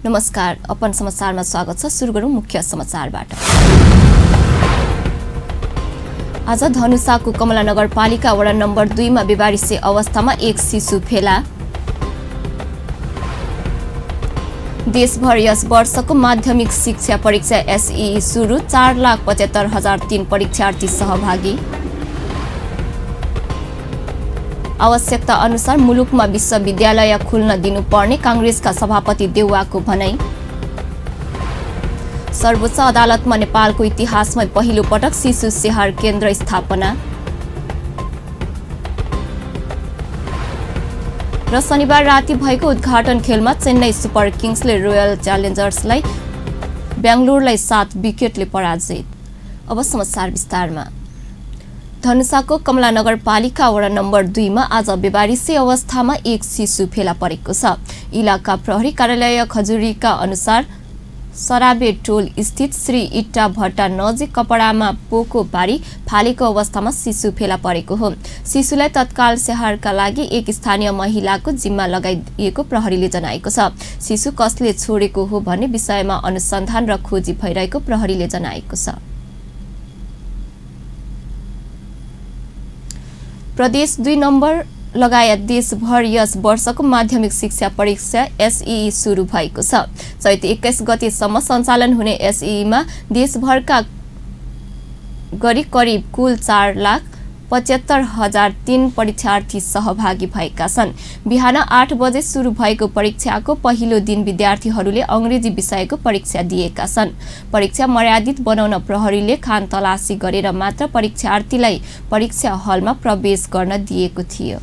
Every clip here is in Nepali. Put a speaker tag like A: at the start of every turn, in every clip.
A: नमस्कार, अपन समाचारमा स्वागत छ। सुरु गरौँ मुख्य समाचारबाट। आज धनुषाको कमला नगरपालिका वडा नम्बर 2 मा बेवारिसे अवस्थामा एक शिशु फेला। देशभर यस वर्षको माध्यमिक शिक्षा परीक्षा एसईई सुरु, 4,75,003 परीक्षार्थी सहभागी। आवश्यकता अनुसार मुलुकमा विश्वविद्यालय खुल्न दिनुपर्ने कांग्रेसका सभापति देउवाको भनाई। सर्वोच्च अदालतमा नेपालको इतिहासमै पहिलो पटक शिशु स्याहार केन्द्र स्थापना। र शनिबार राति भएको उद्घाटन खेलमा चेन्नई सुपर किङ्सले रोयल च्यालेन्जर्सलाई बेंगलुरुलाई 7 विकेटले पराजित। अब समाचार विस्तारमा। धनुषाको कमला नगरपालिका वडा नम्बर 2 मा आज बेवारिसे अवस्थामा एक शिशु फेला परेको छ। इलाका प्रहरी कार्यालय खजुरीका अनुसार सराबे टोल स्थित श्री इट्टा भट्टा नजिक कपडामा पोको पारी फालेको अवस्थामा शिशु फेला परेको हो। शिशुलाई तत्काल स्याहारका लागि एक स्थानीय महिलाको जिम्मा लगाइएको प्रहरीले जनाएको छ। शिशु कसले छोडेको हो भन्ने विषयमा अनुसन्धान र खोजी भइरहेको प्रहरीले जनाएको छ। प्रदेश 2 नम्बर लगायत देशभर यस वर्षको माध्यमिक शिक्षा परीक्षा एसईई सुरु भएको छ। चैत 21 गतेसम्म सञ्चालन हुने एसईई मा देशभरका गरी करिब कुल 4,75,003 परीक्षार्थी सहभागी भएका छन्। बिहान 8 बजे सुरु भएको परीक्षाको पहिलो दिन विद्यार्थीहरूले अंग्रेजी विषयको परीक्षा दिएका छन्। परीक्षा मर्यादित बनाउन प्रहरीले खान तलासी गरेर मात्र परीक्षार्थीलाई परीक्षा हलमा प्रवेश गर्न दिएको थियो।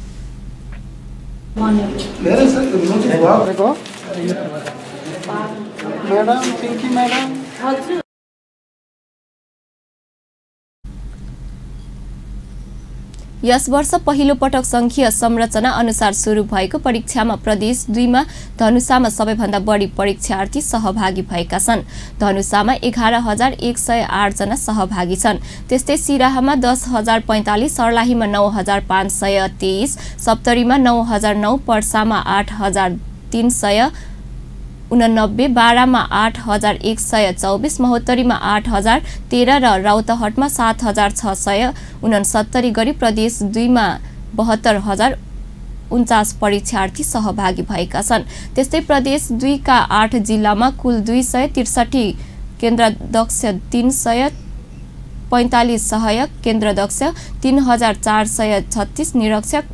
A: यस वर्ष पहिलो पटक संघीय संरचना अनुसार सुरु भएको परीक्षामा प्रदेश 2 मा धनुषामा सबैभन्दा बढी परीक्षार्थी सहभागी भएका छन्। धनुषामा 11,108 जना सहभागी छन्। त्यस्तै सिराहामा 10,045, सर्लाहीमा 9,523, सप्तरीमा 9,009, पर्सामा 8,389, बारामा 8,124, महोत्तरीमा 8,013 र राउतहटमा 7,669 गरी प्रदेश 2 मा 72,049 परीक्षार्थी सहभागी भएका छन्। त्यस्तै प्रदेश 2 का 8 जिल्लामा कुल 263 केन्द्रदक्ष, 345 सहायक केन्द्रदक्ष, 3,436 निरीक्षक,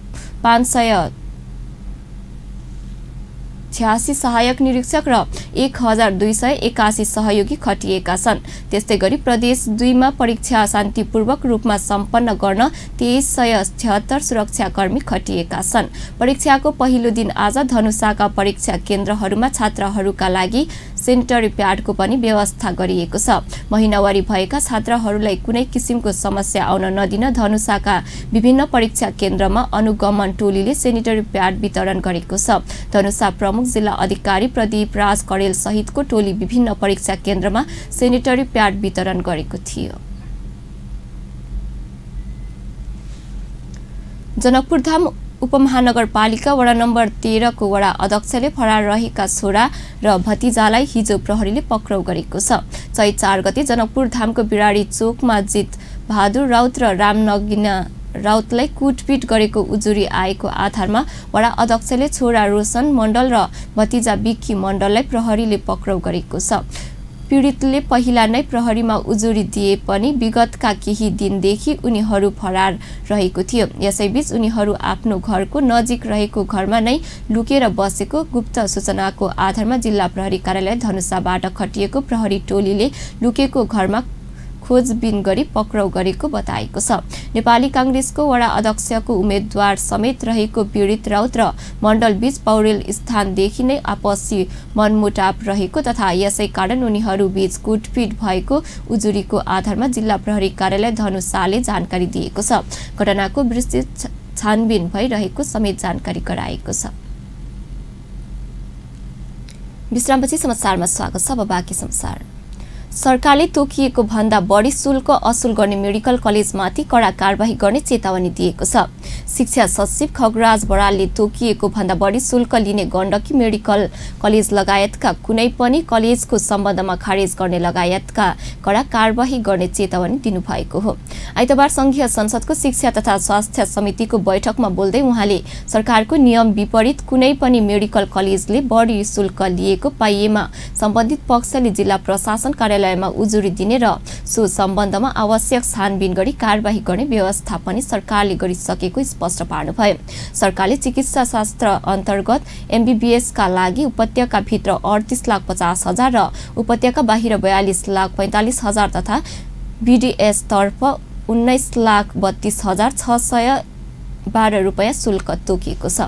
A: 586 सहायक निरीक्षक र 1,281 सहयोगी खटिएका छन्। त्यस्तै गरी प्रदेश 2 मा परीक्षा शान्तिपूर्वक रूपमा सम्पन्न गर्न 2,376 सुरक्षाकर्मी खटिएका छन्। परीक्षाको पहिलो दिन आज धनुषाका परीक्षा केन्द्रहरूमा छात्रहरूका लागि सेनिटरी प्याडको पनि व्यवस्था गरिएको छ। महिनावारी भएका छात्रहरूलाई कुनै किसिमको समस्या आउन नदिन धनुषाका विभिन्न परीक्षा केन्द्रमा अनुगमन टोलीले सेनिटरी प्याड वितरण गरेको छ। धनुषा प्रमुख जिल्ला अधिकारी प्रदीप राज कडेल सहितको टोली विभिन्न परीक्षा केन्द्रमा सेनिटरी प्याड वितरण गरेको थियो। जनकपुरधाम उपमहानगरपालिका वडा नम्बर 13 को वडा अध्यक्षले फरार रहेका छोरा र भतिजालाई हिजो प्रहरीले पक्राउ गरेको छ। चैत 4 गते जनकपुरधामको बिराडी चोकमा जित बहादुर राउत र रामनगिना राउतलाई कुटपिट गरेको उजुरी आएको आधारमा वडा अध्यक्षले छोरा रोशन मण्डल र भतिजा विक्की मण्डललाई प्रहरीले पक्राउ गरेको छ। पीडितले पहिला नै प्रहरीमा उजुरी दिए पनि विगतका केही दिनदेखि उनीहरू फरार रहेको थियो। यसैबीच उनीहरू आफ्नो घरको नजिक रहेको घरमा नै लुकेर बसेको गुप्त सूचनाको आधारमा जिल्ला प्रहरी कार्यालय धनुषाबाट खटिएको प्रहरी टोलीले लुकेको घरमा खोजबिन गरी पक्राउ गरेको बताएको छ। नेपाली कांग्रेसको वडा अध्यक्षको उम्मेदवार समेत रहेको पीडित राउत र मण्डल बीच पौडेल स्थानदेखि नै आपसी मनमुटाव रहेको तथा यसै कारण उनीहरू बीच कुटपिट भएको उजुरीको आधारमा जिल्ला प्रहरी कार्यालय धनुषाले जानकारी दिएको छ। घटनाको विस्तृत छानबिन भइरहेको समेत जानकारी गराएको छ। विश्रामपछि समाचारमा स्वागत छ। अब बाँकी समाचार। सरकारले तोकिएको भन्दा बढी शुल्क असुल गर्ने मेडिकल कलेजमाथि कडा कारबाही गर्ने चेतावनी दिएको छ। शिक्षा सचिव खगराज बरालले तोकिएको भन्दा बढी शुल्क लिने गण्डकी मेडिकल कलेज लगायतका कुनै पनि कलेजको सम्बन्धमा खारेज गर्ने लगायतका कडा कारबाही गर्ने चेतावनी दिनुभएको हो। आइतबार संघीय संसदको शिक्षा तथा स्वास्थ्य समितिको बैठकमा बोल्दै उहाँले सरकारको नियम विपरीत कुनै पनि मेडिकल कलेजले बढी शुल्क लिएको पाइएमा सम्बन्धित पक्षले जिल्ला प्रशासन कार्यालयमा उजुरी दिने र सो सम्बन्धमा आवश्यक छानबिन गरी कारबाही गर्ने व्यवस्था पनि सरकारले गरिसकेको स्पष्ट पार्नुभयो। सरकारले चिकित्सा शास्त्र अन्तर्गत MBBS का लागि उपत्यका भित्र 38,50,000 र उपत्यका बाहिर 42,45,000 तथा BDS तर्फ 19,32,612 रुपैयाँ शुल्क तोकिएको छ।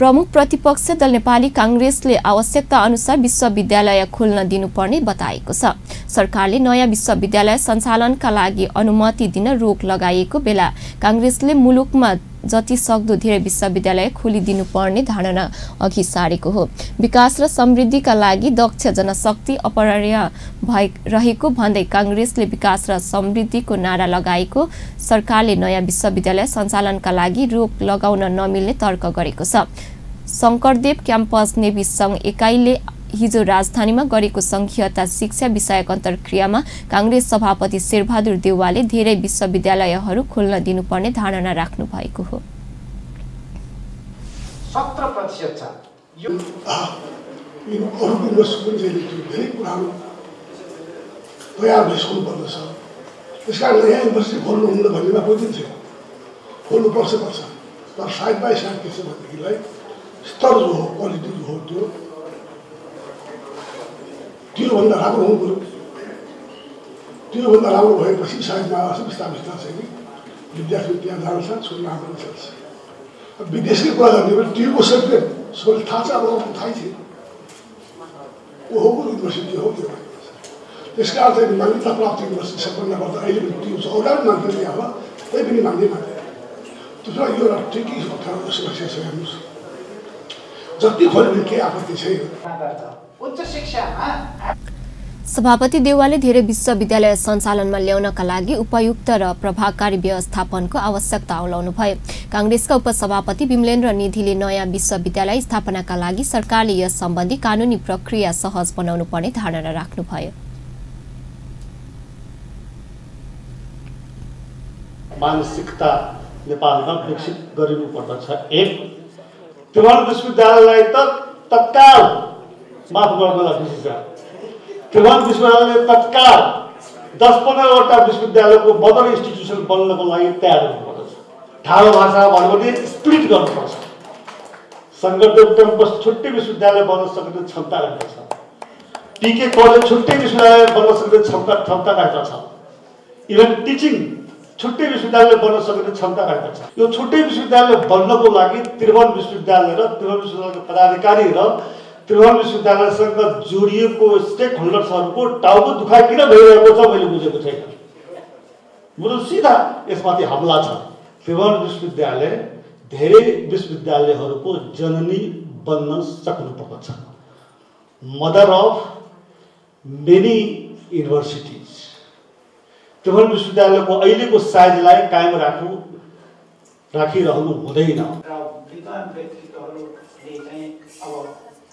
A: प्रमुख प्रतिपक्ष दल नेपाली कांग्रेसले आवश्यकता अनुसार विश्वविद्यालय खोल्न दिनुपर्ने बताएको छ। सरकारले नयाँ विश्वविद्यालय सञ्चालनका लागि अनुमति दिन रोक लगाएको बेला कांग्रेसले मुलुकमा जति सक्दो धेरै विश्वविद्यालय खोलिदिनुपर्ने धारणा अघि सारेको हो। विकास र समृद्धिका लागि दक्ष जनशक्ति अपरिहार्य रहेको भन्दै कांग्रेसले विकास र समृद्धिको नारा लगाएको सरकारले नयाँ विश्वविद्यालय सञ्चालनका लागि रोक लगाउन नमिल्ने तर्क गरेको छ। शंकरदेव क्याम्पस नेभी संघ एकाइले हिजो राजधानीमा गरेको संघीयता शिक्षा विषयक अन्तर्क्रियामा कांग्रेस सभापति शेरबहादुर देउवाले धेरै विश्वविद्यालयहरू खोल्न दिनुपर्ने धारणा राख्नु भएको हो।
B: 17% छ यो
C: अरु युनिभर्सिटीको धेरै कुराहरु तयार भइसक्नु पर्दछ। त्यसकारण यहाँ युनिभर्सिटी खोल्नु हुँदैन भन्नेमा कोही दिन छैन। खोल्नु पर्छ तर साइड बाइ साइड के छ भनेदेखिलाई स्तर जो हो क्वालिटी जो हो त्योभन्दा राम्रो हुनु पर्यो। त्योभन्दा राम्रो भएपछि सायद बिस्तारै चाहिँ विद्यार्थी त्यहाँ जान्छ छोड्न हाम्रो सक्छ। विदेशकै कुरा गर्ने भने त्योको सर्टिफिकेट सबैले थाहा छ। अब थाहै छ हो युनिभर्सिटी हो त्यो। त्यसका अर्थ मान्यता प्राप्त युनिभर्सिटी सबभन्दा गर्दा अहिले पनि त्यो छ। अगाडि मान्दैन अब त्यही पनि मान्दैन। त्यसमा यो एउटा ठिकै समस्या छ। हेर्नुहोस् जति खोल्यो भने केही आपत्ति छैन।
B: उच्च शिक्षामा
A: सभापति देउवाले धेरै विश्वविद्यालय सञ्चालनमा ल्याउनका लागि उपयुक्त र प्रभावकारी व्यवस्थापनको आवश्यकता औलाउनु भयो। कांग्रेसका उपसभापति विमलेन्द्र निधिले नयाँ विश्वविद्यालय स्थापनाका लागि सरकारले यस सम्बन्धी कानूनी प्रक्रिया सहज बनाउनु पर्ने धारणा राख्नुभयो।
D: मानसिकता नेपालमा विकसित गरिनु पर्दछ। एक त्रिभुवन विश्वविद्यालयलाई त तत्काल माफ गर्नलाई विशेष त्रिभुवन विश्वविद्यालय तत्काल 10-15 वटा विश्वविद्यालयको मदर इन्स्टिट्युसन बन्नको लागि तयार हुनुपर्दछ। ठाडो भाषा भन्यो भने स्प्लिट गर्नुपर्छ। शंकरदेव क्याम्पस छुट्टै विश्वविद्यालय बन्न सक्ने क्षमता रहेको छ। पीके कलेज छुट्टै विश्वविद्यालय बन्न सक्ने क्षमता रहेको छ। इभन टिचिङ छुट्टै विश्वविद्यालय बन्न सक्ने क्षमता रहेको छ। यो छुट्टै विश्वविद्यालय बन्नको लागि त्रिभुवन विश्वविद्यालय र त्रिभुवन विश्वविद्यालयका पदाधिकारी र त्रिभुवन विश्वविद्यालयसँग जोडिएको स्टेक होल्डर्सहरूको टाउको दुखाइ किन भइरहेको छ मैले बुझेको छैन। मेरो सिधा यसमाथि हमला छ। त्रिभुवन विश्वविद्यालय धेरै विश्वविद्यालयहरूको जननी बन्न सक्नु पर्दछ। Mother of many universities. Tribhuvan विश्वविद्यालयको अहिलेको साइजलाई कायम राखिरहनु हुँदैन।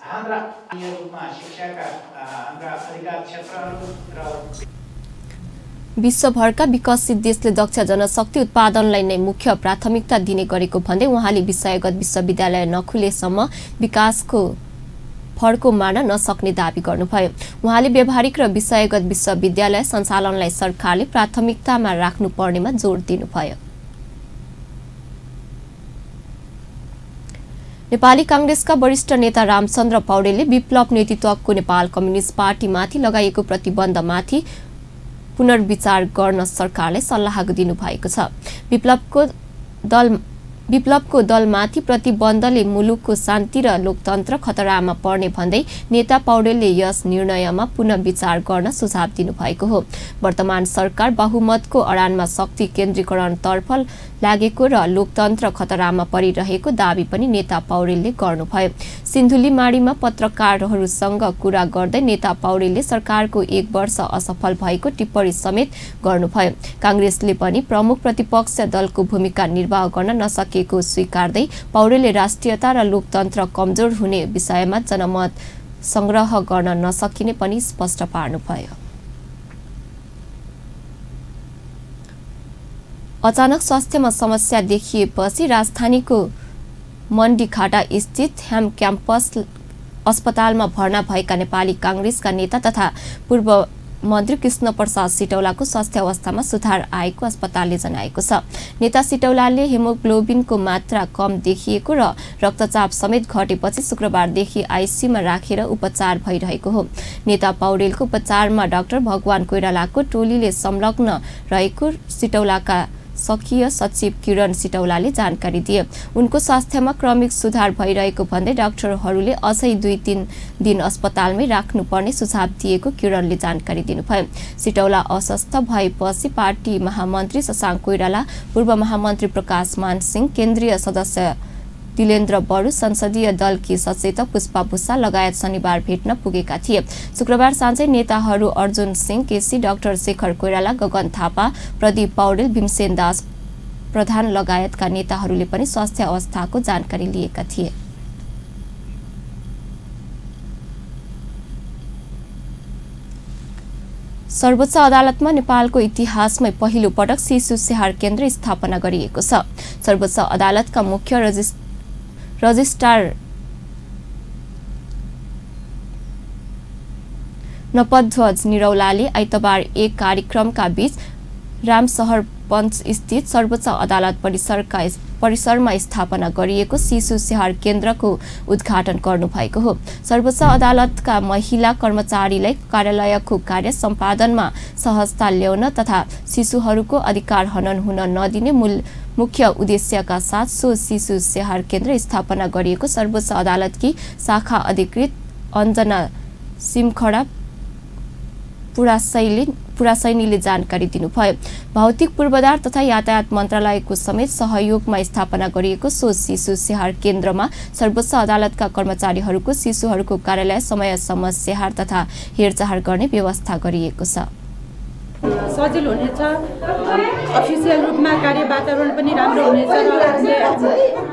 B: हाम्रा रूपमा शिक्षाका हाम्रा अधिकार क्षेत्रहरू र
A: विश्वभरका विकसित देशले दक्ष जनशक्ति उत्पादनलाई नै मुख्य प्राथमिकता दिने गरेको भन्दै उहाँले विषयगत विश्वविद्यालय नखुलेसम्म विकासको फड्को मार्न नसक्ने दाबी गर्नुभयो। उहाँले व्यावहारिक र विषयगत विश्वविद्यालय सञ्चालनलाई सरकारले प्राथमिकतामा राख्नुपर्नेमा जोड दिनुभयो। नेपाली कांग्रेसका वरिष्ठ नेता रामचन्द्र पौडेलले विप्लव नेतृत्वको नेपाल कम्युनिस्ट पार्टीमाथि लगाइएको प्रतिबन्धमाथि पुनर्विचार गर्न सरकारलाई सल्लाह दिनुभएको छ। विप्लवको दल विप्लवको दलमाथि प्रतिबन्धले मुलुकको शान्ति र लोकतन्त्र खतरामा पर्ने भन्दै नेता पौडेलले यस निर्णयमा पुनः विचार गर्न सुझाव दिनुभएको हो। वर्तमान सरकार बहुमतको अडानमा शक्ति केन्द्रीकरणतर्फ लागेको र लोकतन्त्र खतरामा परिरहेको दाबी पनि नेता पौडेलले गर्नुभयो। सिन्धुलीमाढीमा पत्रकारहरूसँग कुरा गर्दै नेता पौडेलले सरकारको 1 वर्ष असफल भएको टिप्पणी समेत गर्नुभयो। कांग्रेसले पनि प्रमुख प्रतिपक्ष दलको भूमिका निर्वाह गर्न नसकेको स्वीकार्दै पौडेलले राष्ट्रियता र लोकतन्त्र कमजोर हुने विषयमा जनमत संग्रह गर्न नसकिने पनि स्पष्ट पार्नुभयो। अचानक स्वास्थ्यमा समस्या देखिएपछि राजधानीको मण्डीखाटा स्थित ह्याम क्याम्पस अस्पतालमा भर्ना भएका नेपाली कांग्रेसका नेता तथा पूर्व मन्त्री कृष्ण प्रसाद सिटौलाको स्वास्थ्य अवस्थामा सुधार आएको अस्पतालले जनाएको छ। नेता सिटौलाले हेमोग्लोबिनको मात्रा कम देखिएको र रक्तचाप समेत घटेपछि शुक्रबारदेखि आइसियुमा राखेर उपचार भइरहेको हो। नेता पौडेलको उपचारमा डाक्टर भगवान कोइरालाको टोलीले संलग्न रहेको सिटौलाका सखीय सचिव किरण सिटौलाले जानकारी दिए। उनको स्वास्थ्यमा क्रमिक सुधार भइरहेको भन्दै डाक्टरहरूले अझै 2-3 दिन अस्पतालमै राख्नुपर्ने सुझाव दिएको किरणले जानकारी दिनुभयो। सिटौला अस्वस्थ भएपछि पार्टी महामन्त्री शशाङ्क कोइराला, पूर्व महामन्त्री प्रकाश मानसिंह, केन्द्रीय सदस्य दिलेन्द्र बडु, संसदीय दलकी सचेतक पुष्पा भुषा लगायत शनिबार भेट्न पुगेका थिए। शुक्रबार साँझै नेताहरू अर्जुन सिंह केसी, डाक्टर शेखर कोइराला, गगन थापा, प्रदीप पौडेल, भीमसेन दास प्रधान लगायतका नेताहरूले पनि स्वास्थ्य अवस्थाको जानकारी लिएका थिए। सर्वोच्च अदालतमा नेपालको इतिहासमै पहिलो पटक शिशु स्याहार केन्द्र स्थापना गरिएको छ। सर्वोच्च अदालतका मुख्य रजिस्ट्रार नपध्वज निरौलाले आइतबार एक कार्यक्रमका बीच रामशहर पञ्च स्थित सर्वोच्च अदालत परिसरमा स्थापना गरिएको शिशु स्याहार केन्द्रको उद्घाटन गर्नुभएको हो। सर्वोच्च अदालतका महिला कर्मचारीलाई कार्यालयको कार्य सम्पादनमा सहजता ल्याउन तथा शिशुहरूको अधिकार हनन हुन नदिने मुख्य उद्देश्यका साथ सो शिशु स्याहार केन्द्र स्थापना गरिएको सर्वोच्च अदालतकी शाखा अधिकृत अञ्जना सिमखडा पुरासैनीले जानकारी दिनुभयो। भौतिक पूर्वाधार तथा यातायात मन्त्रालयको समेत सहयोगमा स्थापना गरिएको सो शिशु स्याहार केन्द्रमा सर्वोच्च अदालतका कर्मचारीहरूको शिशुहरूको कार्यालय समयसम्म स्याहार तथा हेरचाह गर्ने व्यवस्था गरिएको छ।
E: सजिलो हुनेछ, अफिसियल रूपमा कार्य वातावरण पनि राम्रो हुनेछ र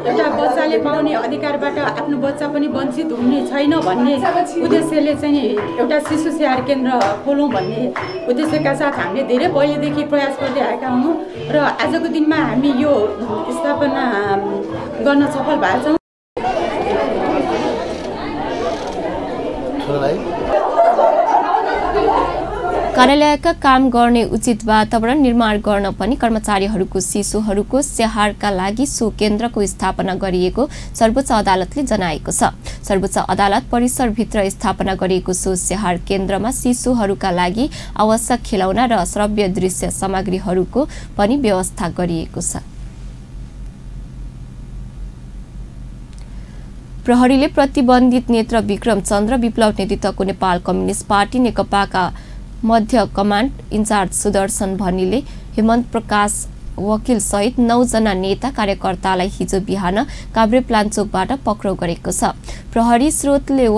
E: एउटा बच्चाले पाउने अधिकारबाट आफ्नो बच्चा पनि वञ्चित हुने छैन भन्ने उद्देश्यले चाहिँ एउटा शिशु स्याहार केन्द्र खोलौँ भन्ने उद्देश्यका साथ हामीले धेरै पहिलेदेखि प्रयास गर्दै आएका हौँ र आजको दिनमा हामी यो स्थापना गर्न सफल भएका छौँ।
A: कार्यालयका काम गर्ने उचित वातावरण निर्माण गर्न पनि कर्मचारीहरूको शिशुहरूको स्याहारका लागि सो केन्द्रको स्थापना गरिएको सर्वोच्च अदालतले जनाएको छ। सर्वोच्च अदालत परिसरभित्र स्थापना गरिएको सो स्याहार केन्द्रमा शिशुहरूका लागि आवश्यक खेलौना र श्रव्य दृश्य सामग्रीहरूको पनि व्यवस्था गरिएको छ। प्रहरीले प्रतिबन्धित नेत्र विक्रम चन्द्र विप्लव नेतृत्वको नेपाल कम्युनिस्ट पार्टी नेकपाका मध्य कमान्ड इन्चार्ज सुदर्शन भनिले हेमन्त प्रकाश वकिल सहित 9 जना नेता कार्यकर्तालाई हिजो बिहान काभ्रेप्लान्चोकबाट पक्राउ गरेको छ। प्रहरी स्रोतले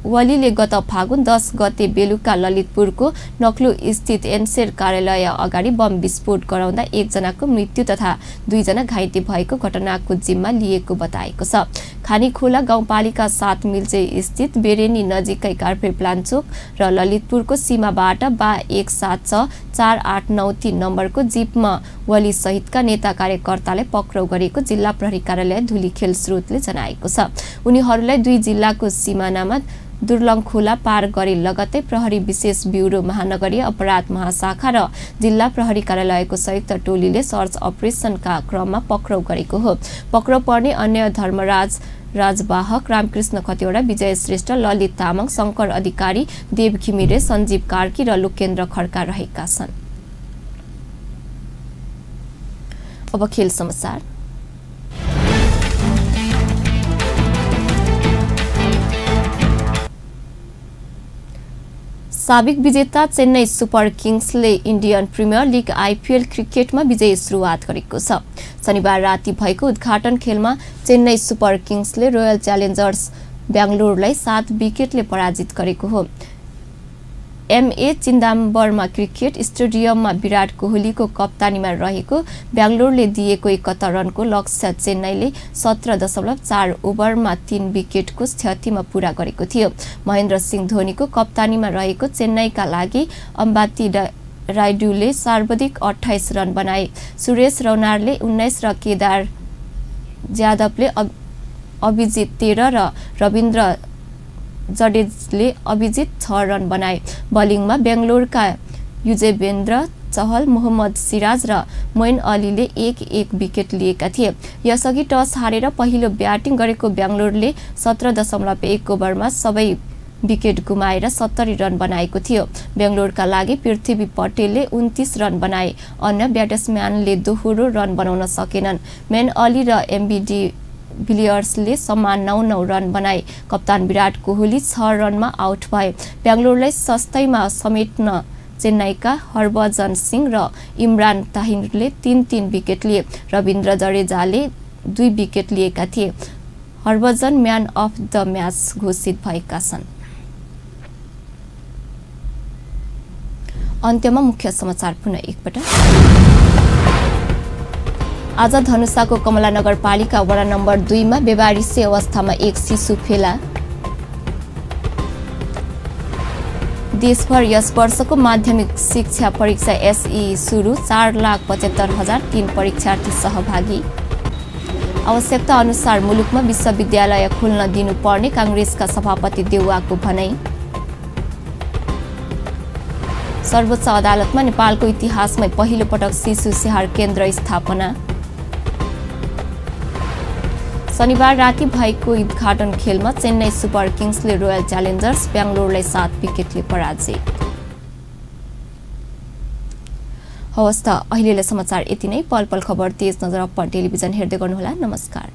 A: वलीले गत फागुन 10 गते बेलुका ललितपुरको नक्लु स्थित एनसेर कार्यालय अगाडि बम विस्फोट गराउँदा 1 जनाको मृत्यु तथा 2 जना घाइते भएको घटनाको जिम्मा लिएको बताएको छ। खानीखोला गाउँपालिका 7 मिल्चे स्थित बेरेनी नजिकै काभ्रेप्लान्चोक र ललितपुरको सीमाबाट 1764893 नम्बरको जीपमा वली सहितका नेता कार्यकर्तालाई पक्राउ गरेको जिल्ला प्रहरी कार्यालय धुलीखेल स्रोतले जनाएको छ। उनीहरूलाई 2 जिल्लाको सिमानामा दुर्लङखोला पार गरे लगतै प्रहरी विशेष ब्युरो महानगरीय अपराध महाशाखा र जिल्ला प्रहरी कार्यालयको संयुक्त टोलीले सर्च अपरेसनका क्रममा पक्राउ गरेको हो। पक्राउ पर्ने अन्य धर्मराज राजवाहक, रामकृष्ण खतिवडा, विजय श्रेष्ठ, ललित तामाङ, शङ्कर अधिकारी, देव घिमिरे, सञ्जीव कार्की र लोकेन्द्र खड्का रहेका छन्। अब खेल समाचार। साबिक विजेता चेन्नई सुपर किङ्सले इन्डियन प्रिमियर लिग आइपिएल क्रिकेटमा विजयी सुरुवात गरेको छ। शनिबार राति भएको उद्घाटन खेलमा चेन्नई सुपर किङ्सले रोयल च्यालेन्जर्स बेंगलोरलाई 7 विकेटले पराजित गरेको हो। एमए चिदाम्बरमा क्रिकेट स्टेडियममा विराट कोहलीको कप्तानीमा रहेको बेंगलोरले दिएको 71 रनको लक्ष्य चेन्नईले 17.4 ओभरमा 3 विकेटको क्षतिमा पूरा गरेको थियो। महेन्द्र सिंह धोनीको कप्तानीमा रहेको चेन्नईका लागि अम्बाती राइडुले सर्वाधिक 28 रन बनाए। सुरेश रौनारले 19 र केदार जाधवले अभिजित 13 र रविन्द्र जडेजाले अभिजित 6 रन बनाए। बलिङमा बेंगलोरका युजवेन्द्र चहल, मोहम्मद सिराज र मोइन अलीले 1-1 विकेट लिएका थिए। यसअघि टस हारेर पहिलो ब्याटिङ गरेको बेंगलोरले 17.1 ओभरमा सबै विकेट गुमाएर 70 रन बनाएको थियो। बेंगलोरका लागि पृथ्वी पटेलले 29 रन बनाए। अन्य ब्याट्सम्यानले दोहोरो रन बनाउन सकेनन्। मोइन अली र एमबी विलियर्सले समान 9-9 रन बनाए। कप्तान विराट कोहली 6 रनमा आउट भए। बेंगलोरलाई सस्तैमा समेट्न चेन्नईका हरभजन सिंह र इमरान ताहिरले 3-3 विकेट लिए। रविन्द्र जडेजाले 2 विकेट लिएका थिए। Harbhajan man of the match घोषित भएका छन्। अन्त्यमा मुख्य समाचार पुनः एकपटक। आज धनुषाको कमला नगरपालिका वडा नम्बर 2 मा बेवारिसे अवस्थामा एक शिशु फेला। देशभर यस वर्षको माध्यमिक शिक्षा परीक्षा एसई सुरु। 4,75,003 परीक्षार्थी सहभागी। आवश्यकता अनुसार मुलुकमा विश्वविद्यालय खोल्न दिनुपर्ने कांग्रेसका सभापति देउवाको भनाई। सर्वोच्च अदालतमा नेपालको इतिहासमै पहिलो पटक शिशु स्याहार केन्द्र स्थापना। शनिबार राति भएको उद्घाटन खेलमा चेन्नई सुपर किङ्सले रोयल च्यालेन्जर्स बेंगलोरलाई 7 विकेटले पराजित। हवस् त अहिलेलाई समाचार यति नै। पल पल खबर तेज नजर अप्पन टेलिभिजन हेर्दै गर्नुहोला। नमस्कार।